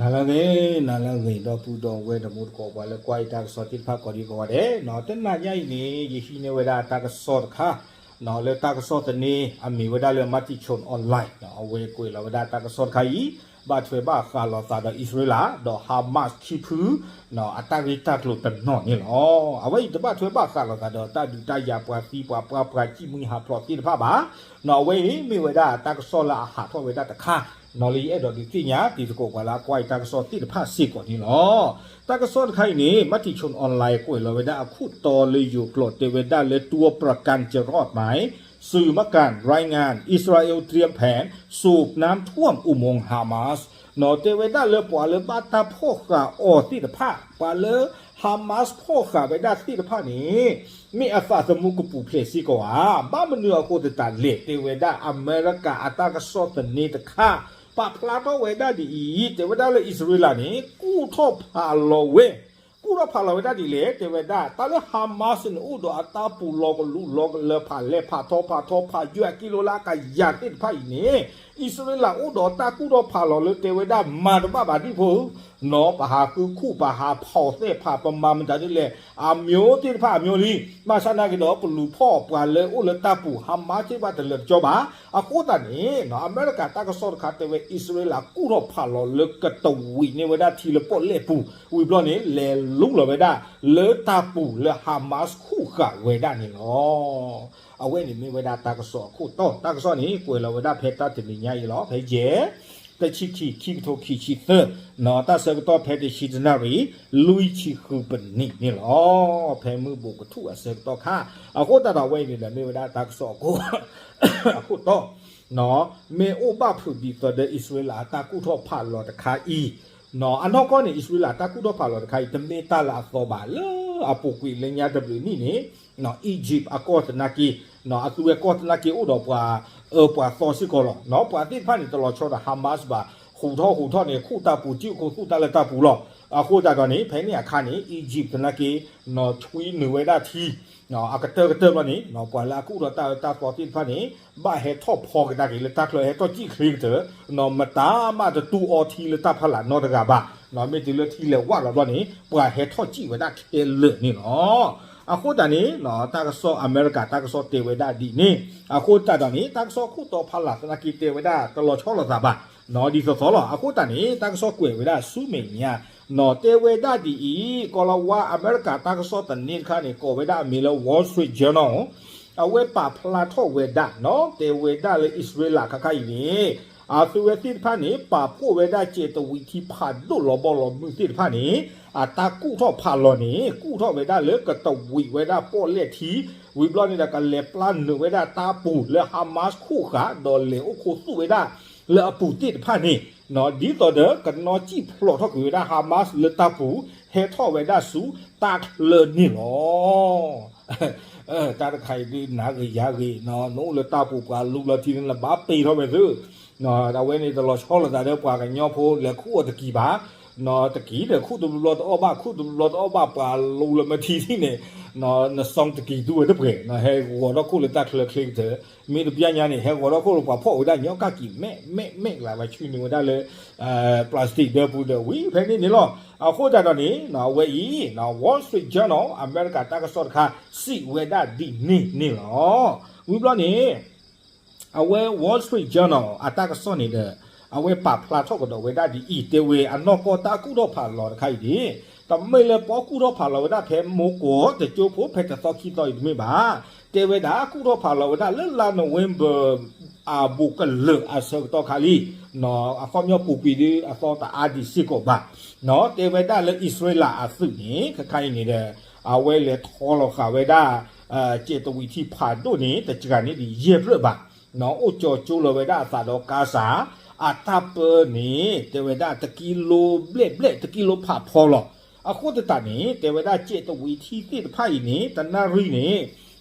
နၤလၢအဂ့ၤ, နၤလၢအဂ့ၤ ဒီပုၢ်ဒီဝဲၢ်တံၤသကိး ပှၤလၢကွၢ်ယတၢ်ကစီၣ်သ့ၣ်တဖၣ်ကိးဒံကိးဂၤဒဲး, တနၤညါအံၤန့ၣ် ယဟံးန့ၢ်ဝဲဒၣ်တၢ်ကစီၣ်တခါ, လၢတၢ်ကစီၣ်သန့ အမ့ၢ်ဝဲဒၣ်လၢ Matichon Online အဝဲကွဲးလီၤဝဲဒၣ်တၢ်ကစီၣ်တခါအံၤ, ဘၣ်ထွဲဘၣ်ဃးလိာ်သးဒီးအံၣ်စရ့လး ဒီး Hamas ခံဖု အတၢ်ဂ့ၢ်တၢ်ကျိၤတနီၤန့ၣ်လီၤ. အဝဲအံၤတဘၣ်ထွဲဘၣ်ဃးလိာ်သးဒီးတၢ်ဒုးတၢ်ယၤ ပှၤသံပှၤပှၢ် ပှၤဃ့ၢ်မှံဟးဖျိးသ့ၣ်တဖၣ်ဘၣ်, အဝဲအံၤမ့ၢ်ဝဲဒၣ်တၢ်ကစီၣ်လၢအဟးထီၣ်ဝဲဒၣ်တခါ, လၢယအဲၣ်ဒိးဒုးသ့ၣ်ညါတံၤသကိး ပှၤလၢအကွၢ်ယတၢ်ကစီၣ်သ့ၣ်တဖၣ်စ့ၢ်ကီးန့ၣ်လီၤ. တၢ်ကစီၣ်တခါအံၤန့ၣ် Matichon Online ကွဲးလီၤဝဲဒၣ်အခိၣ်တီလၢယိၤကျိာ် တဲဝဲဒၣ်လၢ ตัวประกันจะรอดไหม สื่อมะกันรายงาน อิสราเอลเตรียมแผนสูบน้ำท่วมอุโมงค์ฮามาส တဲဝဲဒၣ်လၢပှၤလၢဘၣ်တၢ်ဖီၣ်ဃာ်အီၤသ့ၣ်တဖၣ် ပှၤလၢ Hamas ဖီၣ်ဃာ်ဝဲဒၣ်သ့ၣ်တဖၣ်န့ၣ် မ့ၢ်အသးသမူကပူၤဖျဲးစ့ၢ်ကီးဧါ. ဘၣ်မနုၤအဃိသတးလဲၣ် တဲဝဲဒၣ်အမဲရကၤအတၢ်ကစီၣ်သန့တခါ ပာ်ဖျါထီၣ်ဝဲဒၣ်ဒ်အံၤ, တဲဝဲဒၣ်လၢအံၣ်စရ့လးန့ၣ် ကူၣ်ထီၣ်ဖးလီၤဝဲ, ကူၣ်ထီၣ်ဖးလီၤဝဲဒၣ်ဒ်လဲၣ်, တဲဝဲဒၣ် တၢ်လၢ Hamas န့ၣ် အိၣ်ဒီးအတၢ်ပူၤလီၤကလူးလီၤကလၢာ် ဖးလဲၢ်ဖးထီဖးထီ ဖးယွဲၢ်ကံလိလၢအကယၤသ့ၣ်တဖၣ်အံၤန့ၣ် အံၣ်စရ့လးအိၣ်ဒီးတၢ်ကူၣ်ထီၣ်ဖးလီၤလၢတဲဝဲဒၣ်မၤတဘၣ်ဘၣ်ဒံၣ်ဖိ, နီၢ် ပဟးဃုခူၣ် ပဟးဖီၣ်သဲၣ်ဖး ပမၤမတၤဒ်လဲၣ် အမျိုးသ့ၣ်တဖၣ်အမျိုးလံ, ဘၣ်ဆၣ်နာ်က့ၤဒီး ပလူၤဖီၣ်ပှၤလၢအိၣ်လၢတၢ်ပူၤ Hamas သ့ၣ်တဖၣ်တလၢာ်တကၠီဘၣ်. အဃိသတးန့ၣ် အမဲရကၤတၢ်ကစီၣ်တခါတဲဝဲ အံၣ်စရ့လးကူၣ်ထီၣ်ဖးလီၤလၢကတဝံးန့ၢ်ဝဲဒၣ်ထံလၢပီၣ်လဲၣ်ပူၤ, ဝံၤဘျီန့ၣ် လဲၤလူလီၤဝဲဒၣ်လၢတၢ်ပူၤလၢ Hamas ခူၣ်ဃာ်ဝဲဒၣ်န့ၣ်လီၤ. အဝဲန့ၣ်မ့ၢ်ဝဲဒၣ်တၢ်ကစီၣ်အခိၣ်တီ, တၢ်ကစီၣ်န့ၣ် ကွဲးလီၤဝဲဒၣ်ဖဲတၢ်တနံၤညါအံၤလီၤ. ဖဲယဲၢ် တဆံခံ ခံကထိခံဆံသၢ, တၢ်ဆၢကတီၢ်ဖဲတဆံတနၣ်ရံၣ် လွံၢ်ဆံဃုပနံးန့ၣ်လီၤ. ဖဲမုၢ်ဘူးကထူၣ်အဆၢကတီၢ်ခါ, အဃိသတးဒီးအဝဲအံၤန့ၣ်ဒီး မ့ၢ်ဝဲဒၣ်တၢ်ကစီၣ်အခိၣ် အခိၣ်တီ, မ့ၢ်အိၣ်ဘၣ်ဖုးဒ်သိးဒီးအံၣ်စရ့လးအတၢ်ကူၣ်ထီၣ်ဖးလီၤတခါအံၤ, အနီၢ်ကီၢ်န့ၣ် အံၣ်စရ့လးတၢ်ကူၣ်ထီၣ်ဖးလီၤတခါအံၤ တမ့ၢ်တၢ်လၢအသီဘၣ် လၢအပူၤကွံာ်လၢညါတဘျုးနံၣ်န့ၣ် Egypt အကီၢ်သနာ်က့, အသုဝဲကီၢ်သနာ်က့အိၣ်ဒီးပှၤ အၢပှၤသီစ့ၢ်ကီးလီၤ. ပှၤသ့ၣ်တဖၣ်န့ၣ် တလီၤဆီဒီး Hamas ဘၣ်, ဟူးထီၣ်ဟူးထီၣ်န့ၣ် ခူၣ်တၢ်ပူၤ စုၣ်ခူသူၣ်တၢ်လၢတၢ်ပူၤလီၤ. အဃိသတးဒီးန့ၣ် ဖဲန့ၣ်အခါန့ၣ် Egypt သနာ်က့ ဆွံနုာ်ဝဲဒၣ်ထံ အကတၢၢ်ကတၢၢ်ဘျီန့ၣ် ပှၤလၢအကူၣ်ထီၣ်တၢ်အၢတၢ်သီသ့ၣ်တဖၣ်န့ၣ် ဘၣ်ဟဲထီၣ်ဖီကဒါက့ၤလၢတၢ်ချၢ ဟဲထီၣ်စံၣ်ချ့ကတၢၢ်, မတၤမးတတူၢ်အီထံလၢတၢ်ဖီလာ်နီတဂၤဘၣ်. မ့ၢ်တုၤလၢထံလဲၤဝးလီၤဘျီန့ၣ် ပှၤဟဲထီၣ်စံၣ်ဝဲဒၣ်ခဲလၢာ်န့ၣ်လီၤ. အဃိသတးန့ၣ် တၢ်ကစီၣ်အမဲရကၤတၢ်ကစီၣ်တဲဝဲဒၣ်ဒ်န့ၣ်, အဃိသတးဒီးန့ၣ် တၢ်ကစီၣ်ခိၣ်တီဖီလာ်သနာ်က့တဲဝဲဒၣ်တလီၤဆီလိာ်သးဘၣ် ဒ်သိးသိးလီၤ. အဃိသတးန့ၣ် တၢ်ကစီၣ်ကွဲးဝဲဒၣ်ဆူမဲာ်ညါ တဲဝဲဒၣ်ဒ်အံၤ, ကီၤလၤဝါအမဲရကၤတၢ်ကစီၣ်သန့တခါန့ၣ် ကိးဝဲဒၣ်အမံၤလၢ Wall Street Journal, အဝဲပာ်ဖျါထီၣ်ဝဲဒၣ် တဲဝဲဒၣ်လၢအံၣ်စရ့လးခါခါအံၤန့ၣ် အသုဝဲသ့ၣ်တဖၣ်န့ၣ် ပာ်ဖှိၣ်ဝဲဒၣ်စဲးတဝံးထံဖးဒိၣ်လီၤဘီလီၤမုၢ်သ့ၣ်တဖၣ်န့ၣ် အတၢ်ကူၣ်ထီၣ်ဖးလီၤန့ၣ် ကူၣ်ထီၣ်ဝဲဒၣ်လၢကတဝံးဝဲဒၣ်ပီၣ်လဲၣ်ထံ, ဝံၤဘျီန့ၣ်ဒီးကလဲၤပျၢ်နုာ်ဝဲဒၣ်တၢ်ပူၤလၢ Hamas ခူၣ်ဃာ် ဒီးလဲၤအိၣ်ခူသူၣ်ဝဲဒၣ်လၢအပူၤသ့ၣ်တဖၣ်န့ၣ် ဒ်သိးဒီးကနီၣ်စံၣ်ဖျိးထီၣ်ကွံာ်ဝဲဒၣ် Hamas လၢတၢ်ပူၤ ဟဲထီၣ်ဝဲဒၣ်ဆူတၢ်ချၢန့ၣ်လီၤ. တၢ်တခါအံၤဒုးနၤဂ့ၤယၤဂ့ၤ, နအိၣ်လၢတၢ်ပူၤပှၤလူလီၤထံန့ၣ် နဘၣ်ပ့ၤထီၣ်ဝဲသု, အဝဲန့ၣ်တလီၤဆီလိာ်သးဒီးပှၤကညီဖိလဲၤခူၣ်အီၤတက့ၢ်ဘၣ်, တက့ၢ်ဒီးခူၣ်တဘျီတအီၣ်ဘၣ် ခူၣ်တဘျီတအီၣ်ဘၣ် ပှၤလူလီၤမ့ၢ်ထံထံန့ၣ် နစီတက့ၢ်သူဝဲတပှဲၤ ဟဲဂီၤထီၣ်ခိၣ်လၢတၢ်ချၢချ့ကတၢၢ်, မ့ၢ်တဘျီညါန့ၣ် ဟဲဂီၤထီၣ်ခိၣ်လၢပှၤဖီၣ်ဝဲဒၣ်ညီကၣ်ကံၤ မဲးမဲးမဲးကလၤဝဲဆူနုာ်ဝဲဒၣ်လၢ plastic ဒၢပူၤဒီးဝံၤဖဲန့ၣ်န့ၣ်လီၤ. အဃိသတးဒီးန့ၣ် အဝဲအံၤ Wall Street Journal အမဲရကၤတၢ်ကစီၣ်တခါ စံးဝဲဒၣ်ဒ်န့ၣ်န့ၣ်လီၤ. ဝံၤဘျီန့ၣ် အဝဲ Wall Street Journal အတၢ်ကစီၣ်န့ၣ်ဒီး အဝဲပာ်ဖျါထီၣ်ကဒီးဝဲဒၣ်ဒ်အံၤ တဲဝဲအနီၢ်ကီၢ်တၢ်ကူၣ်ထီၣ်ဖးလီၤတခါအံၤန့ၣ် တမ့ၢ်လၢပှၤကူၣ်ထီၣ်ဖးလီၤဝဲဒၣ်ဖဲမိၢ်ကီၢ်တကၠိဖိဖဲတသီခံသီအံၤတမ့ၢ်ဘၣ်. တဲဝဲဒၣ်ကူၣ်ထီၣ်ဖးလီၤဝဲဒၣ်လၢလါ November အဘူးကလၢာ်အဆၢကတီၢ်ခါလံ, အခီပညီပူၤကွံာ်ဒ်အသီတအါဒံးစ့ၢ်ကီးဘၣ်. တဲဝဲဒၣ်လၢအံၣ်စရ့လးအသုးန့ၣ် ခဲခါအံၤန့ၣ်ဒီး အဝဲလဲၤထီလီၤဃာ်ဝဲဒၣ် စဲးတဝံးထံဖးဒိၣ်န့ၣ် တစှၤန့ၢ်ဒံးယဲၢ်ဖျၢၣ်ဘၣ်. အိၣ်ကၠီကၠိလီၤဝဲဒၣ်အသးဒီးကါစၢ် အတၢ်ပၢန့ၣ် တဲဝဲဒၣ်တကံလိဘျဲၣ်ဘျဲၣ် တကံလိဖးဖီလီၤ. အဃိသတးန့ၣ် တဲဝဲဒၣ်စဲးတဝံးထံသ့ၣ်တဖၣ်အံၤန့ၣ် တနၣ်ရံၣ်န့ၣ်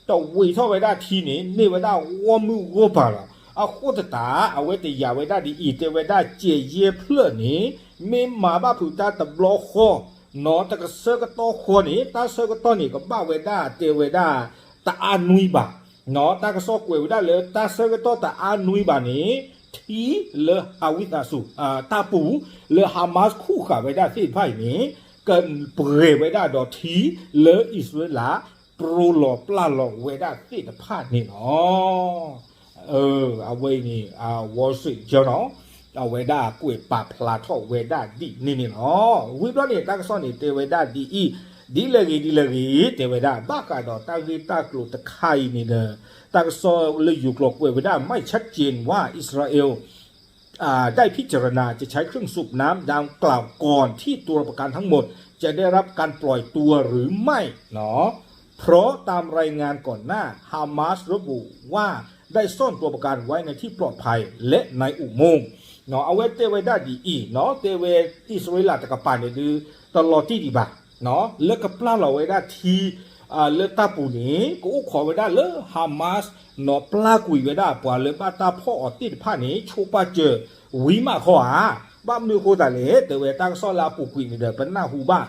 တဝံးထီၣ်ဝဲဒၣ်ထံန့ၣ် န့ၢ်ဝဲဒၣ်ဂီၢ်မုၢ်ဂီၢ်ပၤလီၤ. အဃိသတး အဝဲတယာ်ဝဲဒၣ်ဒ်အံၤ တဲဝဲဒၣ်စဲးယဲၢ်ဖျၢၣ်န့ၣ် မ့ၢ်မၤဘၣ်ဖုးတၢ်တဘျီဃီ နီၢ် တကဆၢကတီၢ်ဃီန့ၣ် တၢ်ဆၢကတီၢ်န့ၣ် ကဘၣ်ဝဲဒၣ်တဲဝဲဒၣ် တအါနွံဘၣ်. နီၢ် တၢ်ကစီၣ်ကွဲးဝဲဒၣ်လၢတၢ်ဆၢကတီၢ်တအါနွံဘၣ်န့ၣ် ထံလၢအဝံသးစူၤ တၢ်ပူၤလၢ Hamas ခူၣ်ဃာ်ဝဲဒၣ်သ့ၣ်တဖၣ်အံၤန့ၣ် ကပှဲၤဝဲဒၣ်ဒီးထံလၢအံၣ်စရ့လး ပျိလီၤပျၢ်လီၤဝဲဒၣ်သ့ၣ်တဖၣ်န့ၣ်လီၤ. အဝဲအံၤန့ၣ် Wall Street Journal အဝဲဒၣ်ကွဲးပာ်ဖျါထီၣ်ဝဲဒၣ်ဒ်န့ၣ်န့ၣ်လီၤ. ဝံၤဘျီန့ၣ် တၢ်ကစီၣ်န့ၣ်တဲဝဲဒၣ်ဒ်အံၤ, ဒ်လဲၣ်ဂ့ၤဒ်လဲၣ်ဂ့ၤ တဲဝဲဒၣ် ဘၣ်ဃးဒီးတၢ်ဂ့ၢ်တၢ်ကျိၤတခါအံၤန့ၣ်ဒီး တၢ်ကစီၣ်လၢယိၤကျိာ်ကွဲးဝဲဒၣ် ไม่ชัดเจนว่า อิสราเอล ได้พิจารณาจะใช้เครื่องสูบน้ำดังกล่าวก่อนที่ตัวประกันทั้งหมดจะได้รับการปล่อยตัวหรือไม่ เพราะตามรายงานก่อนหน้า ฮามาสระบุว่าได้ซ่อนตัวประกันไว้ในที่ปลอดภัยและในอุโมงค์ အဝဲတဲဝဲဒၣ်ဒ်အံၤ တဲဝဲအံၣ်စရ့လးတကပၤန့ၣ်ဒုး တလီၤတံၢ်ဒံးဘၣ် လၢကပျၢ်လီၤဝဲဒၣ်ထံ လၢတၢ်ပူၤန့ၣ် ကအိၣ်ခိးဝဲဒၣ်လၢ Hamas ပျၢ်ကွံာ်ဝဲဒၣ်ပှၤလၢဘၣ်တၢ်ဖီၣ်အီၤသ့ၣ်တဖၣ်န့ၣ် ဆိပာ်စၢၤဝံၤမးခီဧါ. ဘၣ်မနုၤအဃိသတးလဲၣ် တဲဝဲတၢ်ကစီၣ်လၢအပူၤကွံာ်န့ၣ်ဒီး ပနၢ်ဟူဘၣ်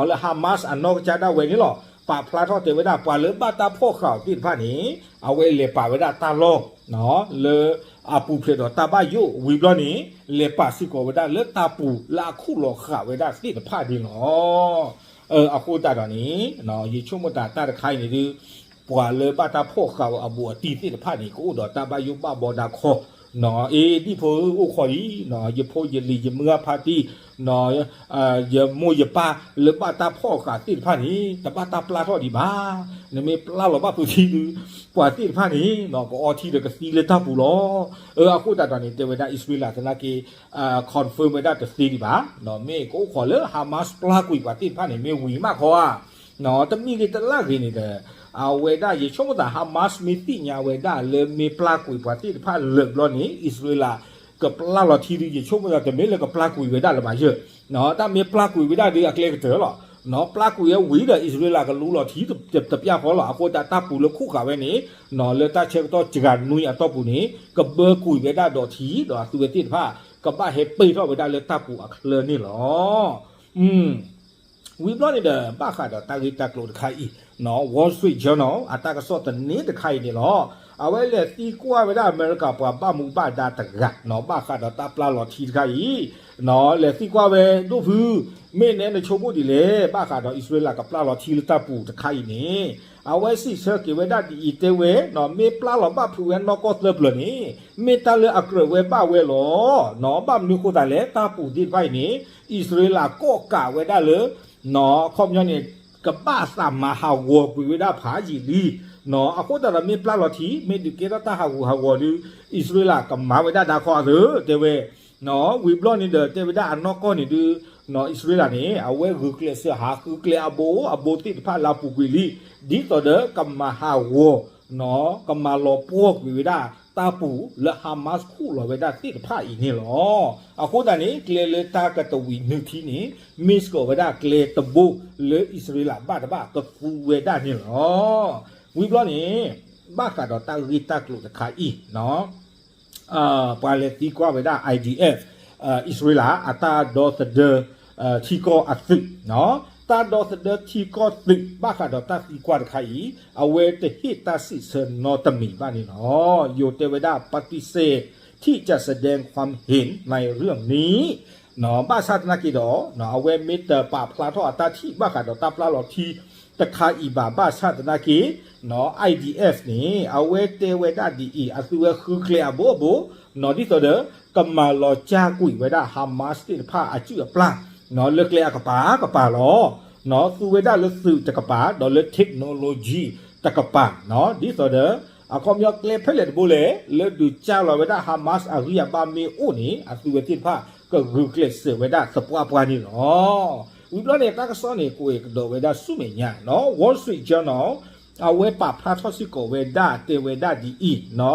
လၢ Hamas အနီၢ်ကစၢ်ဒၣ်ဝဲန့ၣ်လီၤ. ပာ်ဖျါထီၣ်တဲဝဲဒၣ် ပှၤလၢဘၣ်တၢ်ဖီၣ်ဃာ်အီၤသ့ၣ်တဖၣ်န့ၣ် အဝဲလဲၤပာ်ဝဲဒၣ်တၢ်လီၢ် လၢအပူၤဖျဲးဒီးတၢ်ဘၣ်ယိၣ်ဝံၤဘျီန့ၣ် လဲၤပာ်စ့ၢ်ကီးဝဲဒၣ်လၢတၢ်ပူၤလၢအခူၣ်လီၤဃာ်ဝဲဒၣ်သ့ၣ်တဖၣ်န့ၣ်လီၤ. အဃိသတးဒီးန့ၣ် ယဆိကမိၣ်တၢ်တခါအံၤန့ၣ်ဒုး ပှၤလၢဘၣ်တၢ်ဖီၣ်ဃာ်အီၤအဘူးအတံၢ်သ့ၣ်တဖၣ်န့ၣ် ကအိၣ်ဒီးတၢ်ဘၣ်ယိၣ်ဘၣ်ဘီဒၣ်ခီ အ့ ဒံၣ်ဖိအိၣ်ခိးလံ ယဖိယလံၤယမုၢ်ဂၢ်ဖါတံၢ် ယမိၢ်ယပၢ်လၢဘၣ်တၢ်ဖီၣ်ဃာ်သ့ၣ်တဖၣ်န့ၣ် တဘၣ်တၢ်ပျၢ်ထီၣ်ဒံးဘၣ်. နမ့ၢ်ပျၢ်လီၤဘၣ်ဖုးထံဒုး ပှၤသ့ၣ်တဖၣ်န့ၣ် ကအီထံဒီးကသံလၢတၢ်ပူၤလီၤ. အဃိသတးဒီးန့ၣ် တဲဝဲဒၣ်အံၣ်စရ့လးသနာ်က့ confirm ဝဲဒၣ်တသ့ဒံးဘၣ်. မ့ၢ်ကအိၣ်ခိးလၢ Hamas ပျၢ်ကွံာ်ပှၤသ့ၣ်တဖၣ်န့ၣ် မ့ၢ်ဝံၤမးခီဧါ တမံၤဂ့ၤတလၢ်ဂ့ၤန့ၣ်ဒီး အဝဲဒၣ်ယဆိကမိၣ်သး Hamas မ့ၢ်သ့ၣ်ညါဝဲဒၣ်လၢမ့ၢ်ပျၢ်ကွံာ်ပှၤသ့ၣ်တဖၣ်လၢာ်ဘျီန့ၣ် အံၣ်စရ့လး ကပျၢ်လီၤထံဒုး ယဆိကမိၣ်သးတမ့ၢ်လၢကပျၢ်ကွံာ်ဝဲဒၣ်လၢၤဘၣ်ယၢ်. တၢ်မ့ၢ်ပျၢ်ကွံာ်ဝဲဒၣ်ဒုးအကျဲကတၢၢ်လီၤ. ပျၢ်ကွံာ်ဝဲဝံၤဒီး အံၣ်စရ့လးကလူလီၤထံတပျၢ်ဃီလီၤ. အဃိသတးတၢ်ပူၤလၢခူၣ်ဃာ်ဝဲန့ၣ် လၢတၢ်ဆၢကတီၢ်စှၤနွံအတီၢ်ပူၤန့ၣ် ကဘၢကွံာ်ဝဲဒၣ်ဒီးထံ ဒီးအသုဝဲသ့ၣ်တဖၣ် ကဘၣ်ဟဲပ့ၢ်ထီၣ်ဝဲဒၣ်လၢတၢ်ပူၤအချၢန့ၣ်လီၤ. ဝံၤဘျီန့ၣ်ဒီး ဘၣ်ဃးဒီးတၢ်ဂ့ၢ်တၢ်ကျိၤတခါအံၤ Wall Street Journal အတၢ်ကစီၣ်သန့တခါအံၤန့ၣ်လီၤ. အဝဲလဲၤသံကွၢ်ဝဲဒၣ်အမဲရကၤပှၤဘၣ်မူဘၣ်ဒါတဂၤ ဘၣ်ဃးဒီးတၢ်ပျၢ်လီၤထံတခါအံၤ လဲၤသံကွၢ်ဝဲဒိၣ်ဖု မ့ၢ်နဲနဆိကမိၣ်ဒ်လဲၣ် ဘၣ်ဃးဒီးအံၣ်စရ့လးကပျၢ်လီၤထံလၢတၢ်ပူၤတခါအံၤန့ၣ် အဝဲစံးဆၢက့ၤဝဲဒၣ်ဒ်အံၤတဲဝဲ မ့ၢ်ပျၢ်လီၤဘၣ်ဖုးဝဲနီၢ်ကီၢ်သၢပျၢၤန့ၣ် မ့ၢ်တၢ်လၢအကြၢးဝဲဘၣ်ဝဲလီၤ. ဘၣ်မနုၤဃိသတးလဲၣ် တၢ်ပူၤသ့ၣ်တဖၣ်အံၤန့ၣ် အံၣ်စရ့လးကီၣ်ကးဝဲဒၣ်လၢ ခီပညီန့ၣ် ကဘၣ်သးမၤဟးဂီၤကွံာ်ဝဲဒၣ်ဖးယံာ်လံ. အဃိသတးဒီးမ့ၢ်ပျၢ်လီၤထံ မ့ၢ်ဒုးကဲထီၣ်တၢ်ဟးဂူာ်ဟးဂီၤဒုး အံၣ်စရ့လးကမၤဝဲဒၣ်ဒါခီအသး တဲဝဲ ဝံၤဘျီန့ၣ်ဒီး တဲဝဲဒၣ်အနီၢ်ကီၢ်န့ၣ်ဒုး အံၣ်စရ့လးန့ၣ် အဝဲဂုာ်ကျဲးစၢးဟးဃုကျဲအဘိအဘိသ့ၣ်တဖၣ်လၢအပူၤကွံာ်လံ ဒ်သိးဒီးကမၤဟးဂီၤ ကမၤလီၤပှီၢ်ကွံာ်ဝဲဒၣ်တၢ်ပူၤလၢ Hamas ခူၣ်လီၤဝဲဒၣ်သ့ၣ်တဖၣ်အံၤန့ၣ်လီၤ. အဃိသတးန့ၣ် ကျဲလၢတၢ်ကတဝံၤနုာ်ထံန့ၣ် မ့ၢ်စ့ၢ်ကီးဝဲဒၣ်ကျဲတဘိလၢအံၣ်စရ့လးဘၣ်တဘၣ်ကသူဝဲဒၣ်န့ၣ်လီၤ. ဝံၤဘျီန့ၣ် ဘၣ်ဃးဒီးတၢ်ဂ့ၢ်တၢ်ကျိၤတခါအံၤ ပှၤလဲၤသံကွၢ်ဝဲဒၣ် I D F အံၣ်စရ့လး အတၢ်ဒီသဒၢ ထံကီၢ်အသုး တၢ်ဒီသဒၢထံကီၢ်သုး ဘၣ်ဃးဒီးတၢ်သံကွၢ်တခါအံၤ အဝဲတဟ့ၣ်တၢ်စံးဆၢနီတမံၤဘၣ်န့ၣ်လီၤ. ယိၤတဲဝဲဒၣ် ပฏิเสธที่จะแสดงความเห็นในเรื่องนี้ ဘၣ်ဆၣ်သနာ်က့ဒီး အဝဲမ့ၢ်တပာ်ဖျါထီၣ်အတၢ်ထံၣ်ဘၣ်ဃးဒီးတၢ်ပျၢ်လီၤထံတခါအံၤဘၣ် ဘၣ်ဆၣ်သနာ်က့ I D F န့ၣ် အဝဲတဲဝဲဒၣ်ဒ်အံၤ အသုဝဲဃုကျဲအဘိအဘိ ဒ်သိးဒီး ကမၤလီၤစၢ်ကွံာ်ဝဲဒၣ် Hamas သ့ၣ်တဖၣ်အစုၣ်အပျၢ် လၢကျဲအကပၤကပၤလီၤ. သူဝဲဒၣ်လၢသုးတကပၤ ဒီးလၢ technology တကပၤ ဒ်သိးဒီး အခီပညီကျဲဖဲလဲၣ်တဘိလဲၣ် လၢဒုးစၢ်လီၤဝဲဒၣ် Hamas အဂံၢ်အဘါမ့ၢ်အိၣ်န့ၣ် အသုဝဲသ့ၣ်တဖၣ်ကဂုာ်ကျဲးစၢးဝဲဒၣ်သပှၢ်ပှၢ်န့ၣ်လီၤ. ဝံၤဘျီန့ၣ် တၢ်ကစီၣ်န့ၣ် ကွဲးကဒီးဝဲဒၣ်ဆူမဲာ်ညါ Wall Street Journal အဝဲပာ်ဖျါထီၣ်စ့ၢ်ကီးဝဲဒၣ်တဲဝဲဒၣ်ဒ်အံၤ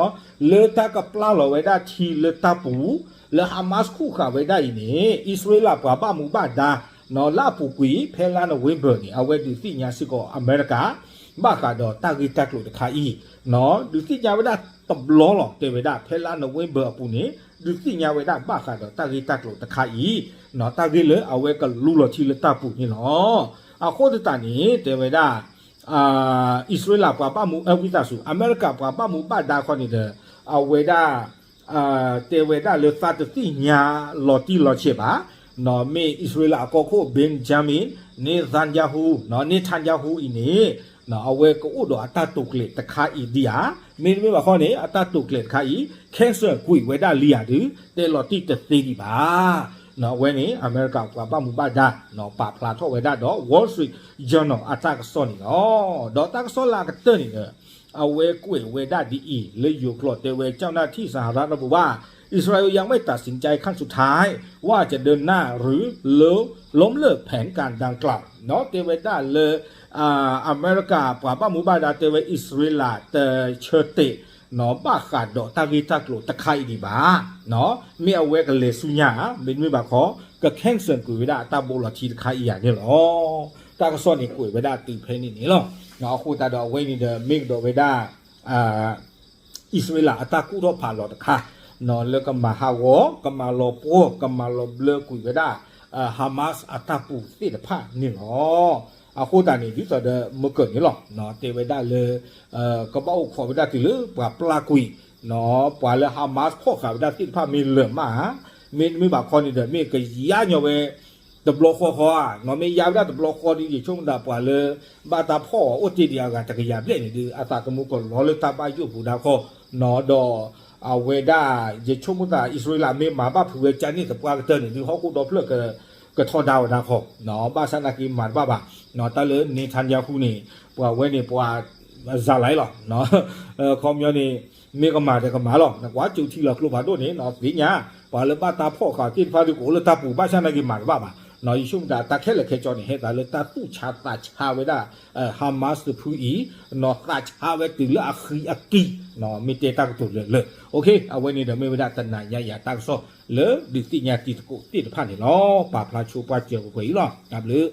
လၢတၢ်ကပျၢ်လီၤဝဲဒၣ်ထံလၢတၢ်ပူၤ လၢ Hamas ခူၣ်ဃာ်ဝဲဒၣ်အံၤန့ၣ် အံၣ်စရ့လးပှၤဘၣ်မူဘၣ်ဒါ လၢအပူၤကွံာ် ဖဲလါနိၣ်ဝ့ဘၢၣ်န့ၣ် အဝဲဒုးသ့ၣ်ညါစ့ၢ်ကီးအမဲရကၤ ဘၣ်ဃးဒီးတၢ်ဂ့ၢ်တၢ်ကျိၤတခါအံၤ ဒုးသ့ၣ်ညါဝဲဒၣ်တဘျီလီၤ တဲဝဲဒၣ် ဖဲလါနိၣ်ဝ့ဘၢၣ်အပူၤန့ၣ် ဒုးသ့ၣ်ညါဝဲဒၣ်ဘၣ်ဃးဒီးတၢ်ဂ့ၢ်တၢ်ကျိၤတခါအံၤ တၢ်ဂ့ၢ်လၢအဝဲကလူလီၤထံလၢတၢ်ပူၤန့ၣ်လီၤ. အဃိသတးန့ၣ် တဲဝဲဒၣ် အံၣ်စရ့လးပှၤဘၣ်မူ အဝံသးစူၤ အမဲရကၤပှၤဘၣ်မူဘၣ်ဒါခီန့ၣ်ဒီး အဝဲဒၣ် တဲဝဲဒၣ်လၢသးတသ့ၣ်ညါလီၤတံၢ်လီၤဆဲးဘၣ်, မ့ၢ်အံၣ်စရ့လးအကီၢ်ခိၣ် Benjamin Netanyahu, Netanyahu အံၤန့ၣ် အဝဲကအိၣ်ဒီးအတၢ်တိာ်ကျဲၤတခါအံၤဒံးဧါ, မ့တမ့ၢ်ဘၣ်ခီန့ၣ် အတၢ်တိာ်ကျဲၤတခါအံၤ cancel ကွံာ်ဝဲဒၣ်လံဧါဒုး တဲလီၤတံၢ်တသ့ဒံးဘၣ်. အဝဲန့ၣ် အမဲရကၤပှၤဘၣ်မူဘၣ်ဒါ ပာ်ဖျါထီၣ်ဝဲဒၣ်ဒီး Wall Street Journal အတၢ်ကစီၣ်န့ၣ်လီၤ. ဒီးတၢ်ကစီၣ်လၢအကတၢၢ်န့ၣ်ဒီး အဝဲကွဲးဝဲဒၣ်ဒ်အံၤ လၢယိၤကျိာ်တဲဝဲ เจ้าหน้าที่สหรัฐระบุว่า อิสราเอลยังไม่ตัดสินใจขั้นสุดท้าย ว่าจะเดินหน้าหรือล้มเลิกแผนการดังกล่าว တဲဝဲဒၣ်လၢ အမဲရကၤပှၤဘၣ်မူဘၣ်ဒါတဲဝဲ အံၣ်စရ့လးတဆၢတဲာ် ဘၣ်ဃးဒီးတၢ်ဂ့ၢ်တၢ်ကျိၤတခါအံၤဒံးဘၣ်. မ့ၢ်အဝဲကလဲၤဆူညါဧါ, မ့တမ့ၢ်ဘၣ်ခီ က cancel ကွံာ်ဝဲဒၣ်အတၢ်ဘိးလီၤထံတခါအံၤဧါန့ၣ်လီၤ. တၢ်ကစီၣ်န့ၣ်ကွဲးဝဲဒၣ်တုၤဖဲန့ၣ်န့ၣ်လီၤ. အဃိသတးဒီးအဝဲန့ၣ်ဒီးမ့ၢ်ကဒီးဝဲဒၣ် အံၣ်စရ့လးအတၢ်ကူၣ်ထီၣ်ဖးလီၤတခါ လၢကမၤဟးဂီၤ ကမၤလီၤပှီၢ် ကမၤလီၤဘျၢကွံာ်ဝဲဒၣ် Hamas အတၢ်ပူၤသ့ၣ်တဖၣ်န့ၣ်လီၤ. အဃိသတးန့ၣ် ဒ်သိးဒီးမုၢ်ကၢၢ်န့ၣ်လီၤ တဲဝဲဒၣ်လၢ ကဘၣ်အိၣ်ခိးဝဲဒၣ်တုၤလၢပှၤပျၢ်ကွံာ် ပှၤလၢ Hamas ဖီၣ်ဃာ်ဝဲဒၣ်သ့ၣ်တဖၣ်မ့ၢ်လၢာ်မးဧါ, မ့တမ့ၢ်ဘၣ်ခီန့ၣ်ဒီး မ့ၢ်ကယါညီဝဲ တဘျီဃီဃီဧါ, မ့ၢ်ယါဝဲဒၣ်တဘျီဃီဒီး ယဆိကမိၣ်သးပှၤလၢ ဘၣ်တၢ်ဖီၣ်အီၤအိၣ်တ့ၢ်ဒံးအဂၤတကယၤဘျဲၣ်န့ၣ်ဒီး အသးသမူကလီၤလၢတၢ်ဘၣ်ယိၣ်ပူၤဒၣ်ဃီ, ဒီးအဝဲဒၣ် ယဆိကမိၣ်သး အံၣ်စရ့လးမ့ၢ်မၤဘၣ်ဖုးဝဲကန့ၣ်သပှၢ်ကတၢၢ်န့ၣ်ဒီး ဟီၣ်ခိၣ်ဒီဖျၢၣ် ကထီဒါဝဲဒၣ်ဃီ, ဘၣ်ဆၣ်နာ်က့မၤတဘၣ်ဘၣ်, တၢ်လၢ Netanyahu န့ၣ် ပှၤဝဲန့ၣ်ပှၤ စၤလၤလီၤ, ခီပညီန့ၣ် မ့ၢ်ကမၤဒီးကမၤလီၤ, နကွၢ်ကၠိထံလီၤကျိဖးဒိၣ်န့ၣ် သ့ၣ်ညါ ပှၤလၢဘၣ်တၢ်ဖီၣ်ဃာ်သ့ၣ်တဖၣ်ဒီးကအိၣ်လၢတၢ်ပူၤ ဘၣ်ဆၣ်နာ်က့မၤတဘၣ်ဘၣ်, ယဆိကမိၣ်သးတၢ်ခဲလၢာ်ခဲဆ့န့ၣ် ဟဲသးလၢတၢ်သူၣ်ဆါသးဆါဝဲဒၣ် Hamas တဖုအံၤ, သးဆါဝဲတုၤလၢအဃံအကံ, မ့ၢ်တဲတၢ်ကတိၤလၢာ်လၢာ်, အဝဲန့ၣ်ဒီးမ့ၢ်ဝဲဒၣ်တနၤညါယၤတၢ်ကစီၣ်လၢဒုးသ့ၣ်ညါတံၤသကိးသ့ၣ်တဖၣ်န့ၣ်လီၤ. ပာ်ဖျါဆိပှၢ်စၢၤကွဲးကွဲးအံၤလီၤ. တၢ်ဘျုး